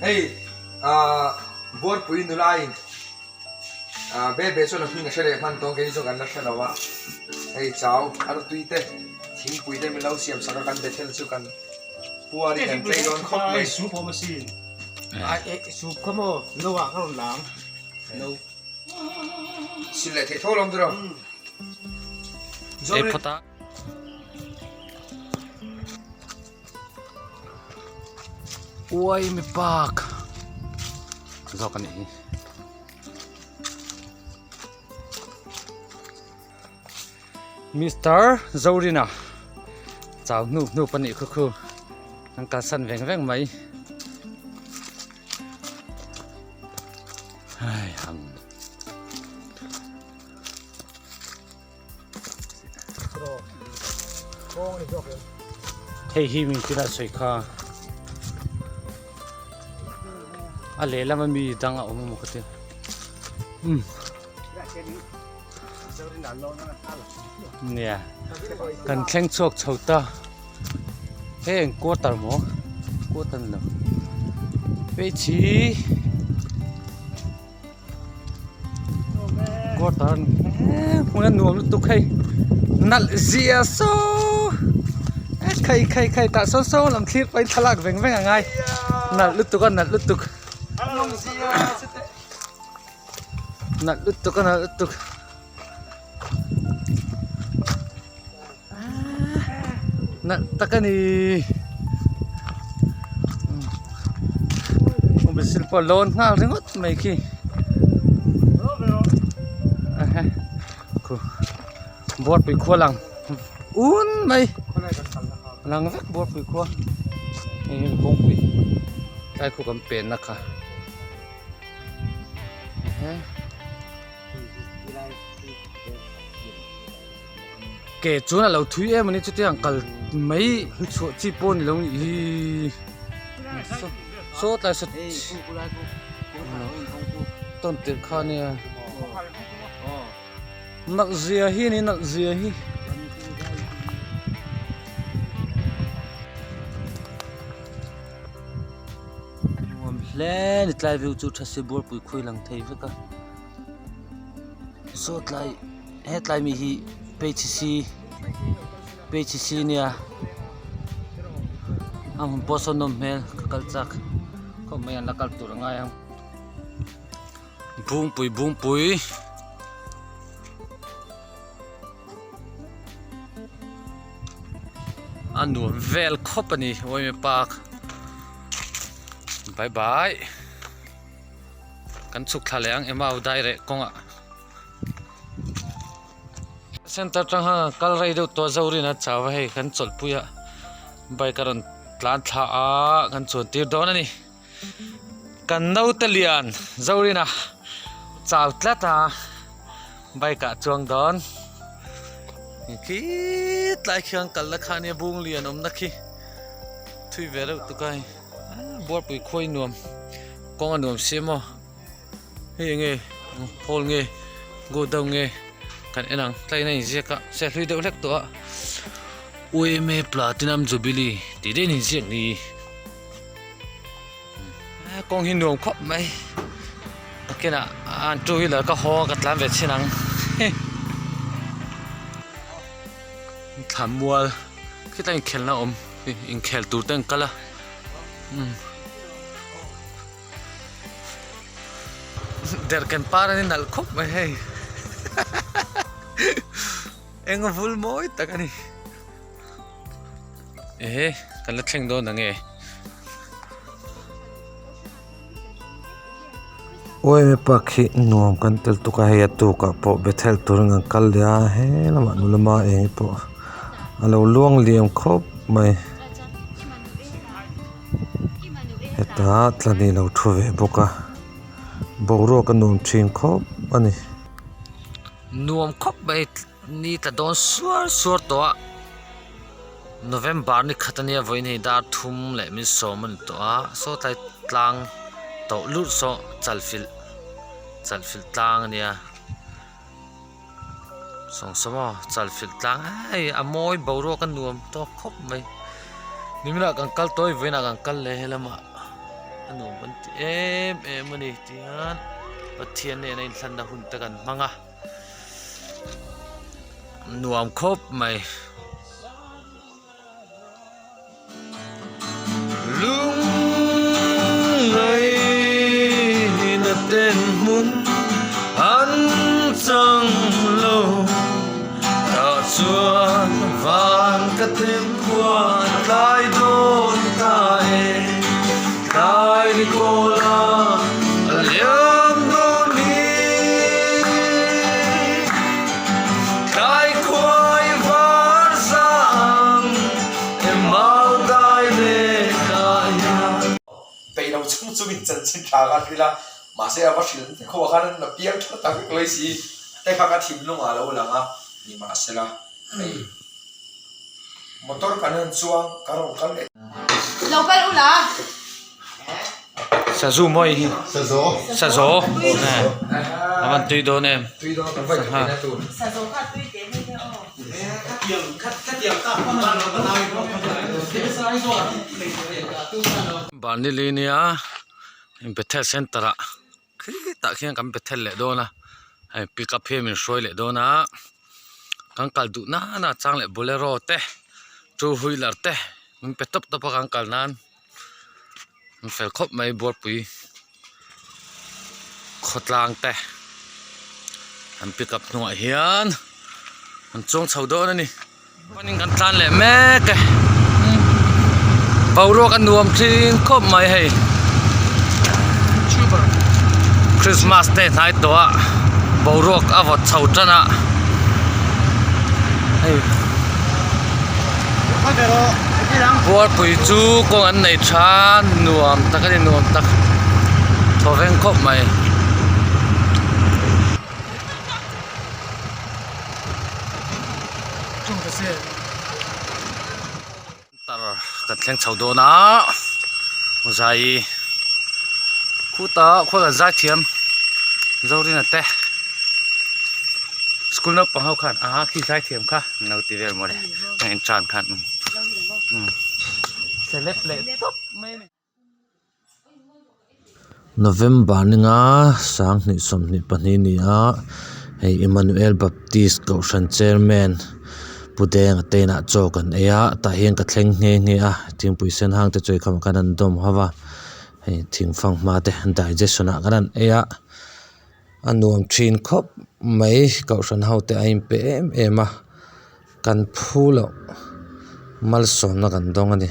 Hei ah Buarpui nula in ah Bebe chuan a hming a hre leh hman tawng keini chu kan la hre lo a, hei chau artui te thingpui te min lo siam sak a kan Bethel chu kan puar in kan tlei dawn khawp mai. Sil leh theih tho lawm chu lo. Ei phawt a. Uai mi park zawk a nih hi. Mister Zorina chau hnup hnup a nih khu khu an kalsan veng veng mai. Hai hang. Hei hi min tina sawi kha a lehlam ami dang a awm emaw ka ti umm nia kan thleng chhuak chho ta heng quarter maw quarter ni lo pheichhi. Quarter hmun a nuam lutuk hei nalh zia saw khai khai khai tah sawn sawn lam thlir pahin thlalak veng veng a ngai nalh lutuk a nalh lutuk nalh lutuk a nalh lutuk nalh tak a ni bisil pawh a lawn nghal ringawt mai khi buarpui khua lang un mai lang vek buarpui khua hei hi kawngpui tlai khu kan penna kha. Ke chuan a lo thui em a ni chutiang kal mai chhuah chi pawh a ni lo nih hi saw tlai saw tawn tirh kha ania nalh zia hi a ni nalh zia hi. Nuam hle ni tlai view chu tha si buarpui khawi lang thei vek a saw tlai hetlai mi hi page si page si nia a hmun pawh sawn nawm hmel ka kal chak khawp mai an la kal tur a ngai ang bungpui bungpui. A nuam vel khawp a ni Uaime park bye bye kan chhuk thla leh ang emaw dai reh kawngah center atang khan kan kal rei deuh tawh a Zorina chau a hei kan chawlhpui a bike a rawn tlan thla a kan chuan tir dawn a ni kan naute lian Zorina chau tlat a. Bike ah chuang dawn khi tlai khian kal na kha ania bung lian awm na khi thui ve reuh tuk a hei buarpui khuai nuam kawng a nuam si maw hei enge hall nge godown nge kan en ang tlai in a inziak a se hlui deuh hlek tawh a U_M_A platinum jubilee tih daih an inziak ni. Kawng hi nuam khawp mai nakinah an two wheeler ka haw a ka tlan ve chhin ang thlamual khitah inkhelhna a awm inkhel tur te an kal a derhken par an inalh khawp mai hei eng vul mawi tak a ni. Ehe kan la thleng dawn ang e. Uaime park hi nuam kan tel tuk a hei a tukah pawh Bethel turin kan kal leh a he lamah nula ma eng pawh a lo luang liam khawp mai hetah tlani lo thu ve bawk a boruak a nuam thin khawp a ni. Nuam khawp mai. Ni tla dawn suar suar tawh a, November ni khat ania vawiin hei dar thum leh min sawm a ni tawh a, saw tlai tlang tawh lurh saw chalfilh chalfilh tlang ania. Sawngsawma chalfilh tlang hei a mawi boruak a nuam tawk khawp mai niminah kan kal tawi vawiinah kan kal leh helamah a nuam kan ti em em a ni tihian Pathian nena inhlanna hun te kan hmang a nuam khawp mai. Lungngaihna ten hmun an chang lo tah chuan van ka them khuan tlai dawn ta e tlai ni kawl a a liam dawn hi Tlai khuai var zang emau dai leh ah hian. Peih lo chung chungin chanchin tha kha hrilh a, mahse a va hrilh te khuah khan an la piang tha tak vek mai si, te kha ka thinlung ah lo lang a, nimahsela hei motor kan han chuang ka rawn kal leh. Lo kal ula. Sazu mawi hi. Sazo. Sazo. A van tui dawn em. Tui dawn kan vawi khat tur. Sazo kha tui teh mai nia aw. Barnili nia Bethel Center ah khitah khian kan Bethel leh dawn a hei pick up hi min hruai leh dawn a kan kal duh nana chang leh bolero te two wheeler te min pe tawp tawp a kan kal nan. An fel khawp mai buarpui khawtlang te an pick up hnungah hian an chuang chho dawn a ni panin kan tlan leh mek e boruak a nuam thin khawp mai hei Christmas te hnai tawh a boruak a vawt chho tan a hei. Buarpui chu kawng an nei tha nuam tak a ni nuam tak thaw veng khawp mai. Tar kan thleng chho dawn a zai khutah khawi kan zai thiam Zorina te school naupang ho khan aha khi zai thiam kha an lo ti vel mawle a in tan khan umm celeb leh tawp mai a ni. November ninga 2022 ni a hei Emmanuel Baptist Kohhran Chairman Pu Denga te inah chaw kan ei a tah hian ka thleng nghe nghe a thingpui sen hang te chu eikham khan an dawm ho va hei thingfang hma te digestion ah khan an ei a a nuam thin khawp mai Kohhran ho te a inpe em em a kan phu loh malsawmna kan dawng a ni.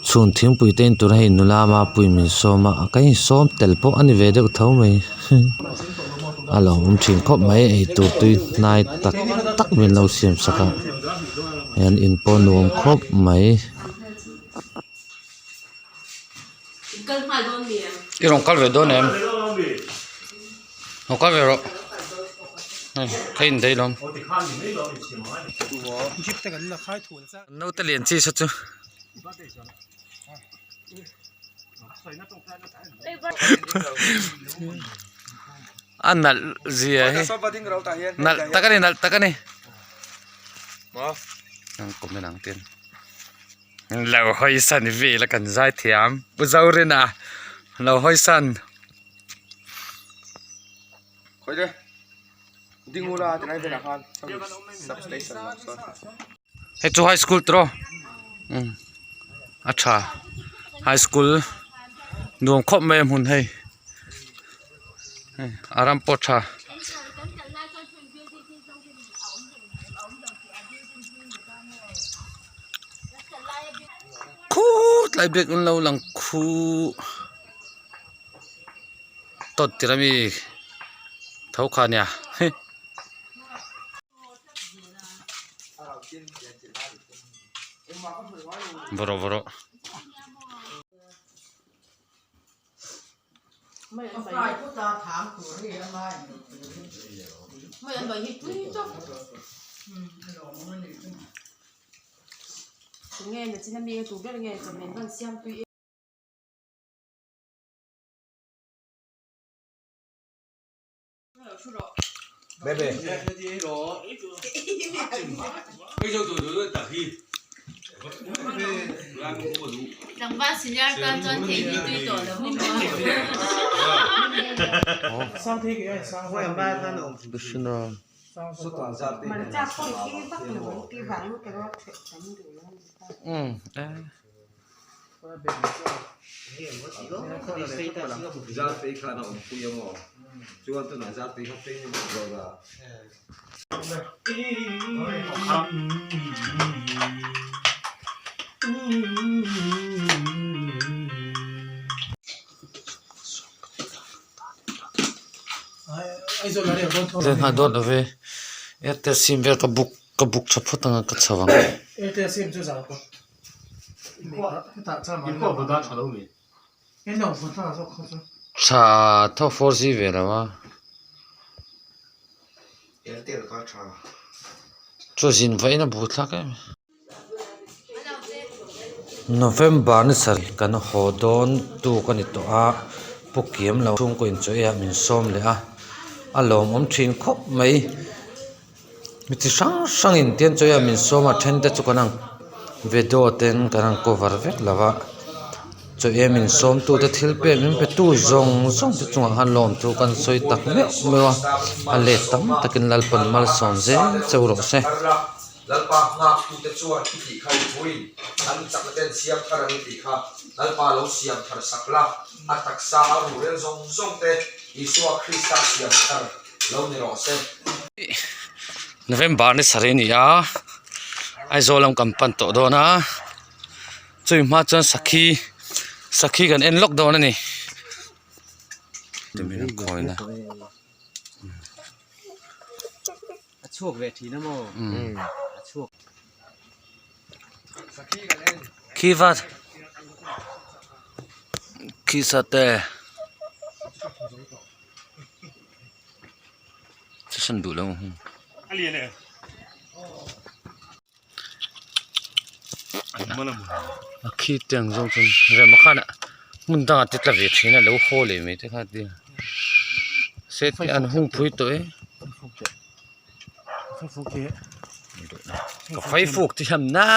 Chhun thingpui te in tur hei nula mapui min sawm a ka insawm tel pawh a ni ve deuh tho mai a lo awm thin khawp mai eitur tui hnai tak tak min lo siam sak a hian in pawh nuam khawp mai. I rawn kal ve dawn em? Rawn kal ve rawh. Hei ka in daih lawm. Naute lian chi saw chu. A nalh zia hi. Nalh tak a ni nalh tak a ni. Ang comment ang tin. Lo hawi san vel a kan zai thiam Pu Zorina lo hawi san. Hei chu high school tawh a tha high school nuam khawp mai a hmun hei a ram pawh tha. Khuu tlai bik an lo lang khu tawt tir ami tho kha nia he. Bawrh bawrh. Bebe. Tlangval senior tan chuan thei hi tui tawh lo ni maw? Zan nghah dawt lo ve Airtel sim vel ka book ka book tha phawt anga ka chho ang. Tha tho 4G ve lo a. Chu zin vahin a bu thlak em. November ni sarih kan haw dawn tuk a ni tawh a, pu kiam lo chhungkaw inchawih ah min sawm leh a, a lawmawm thin khawp mai. Mi chi hrang hrang in tian chawi a min sawm a then te chu kan ang video ten kan ang cover vek lo va chawi min sawm tu te thil pek min pe tu zawng zawng te chungah khan lawm thu kan sawi tak meuh meuh a a let tam takin Lalpan malsawm zel cheu rawh se. Lalpa nghak tute chuan i tih kha i puiin an chakna ten siam thar an i tih kha Lalpa lo siam thar sak la, a taksa a ruhrel zawng zawng te Isua Krista siam thar lo ni rawh se. November ni sarih a ni a, Aizawl lam kan pan tawh dawn a, chumi hma chuan sakhi sakhi kan en lawk dawn a ni. A chhuak ve thin a maw? A chhuak. Khi vat khi sate chu san duh lo a khi te ang zawng chuan rem a khan ah hmun dangah te tla ve thin a lo haw leh mai te kha tia se te an hung phui tawh e ka fai fuk ti hian na.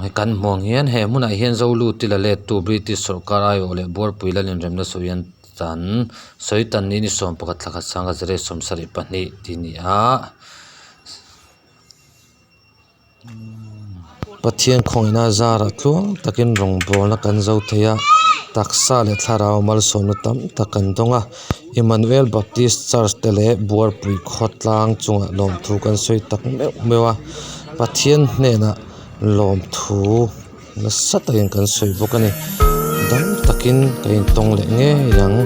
Hei kan hmuh ang hian he hmunah hian Zolu tila lettu British sawrkar aiawh leh Buarpui lal inremna sawi an tan sawi tan niin ni 11 thla khat sanga zireh 72 tih a ni a. Pathian khawngihna zarah tluang takin rawngbawlna kan zo thei a, taksa leh thlarau malsawmna tam tak kan dawng a, Emmanuel Baptist Church te leh Buarpui khawtlang chungah lawmthu kan sawi tak meuh meuh a. Pathian hnenah lawmthu nasa takin kan sawi bawk a ni. Dam takin ka intawng leh ngei ang.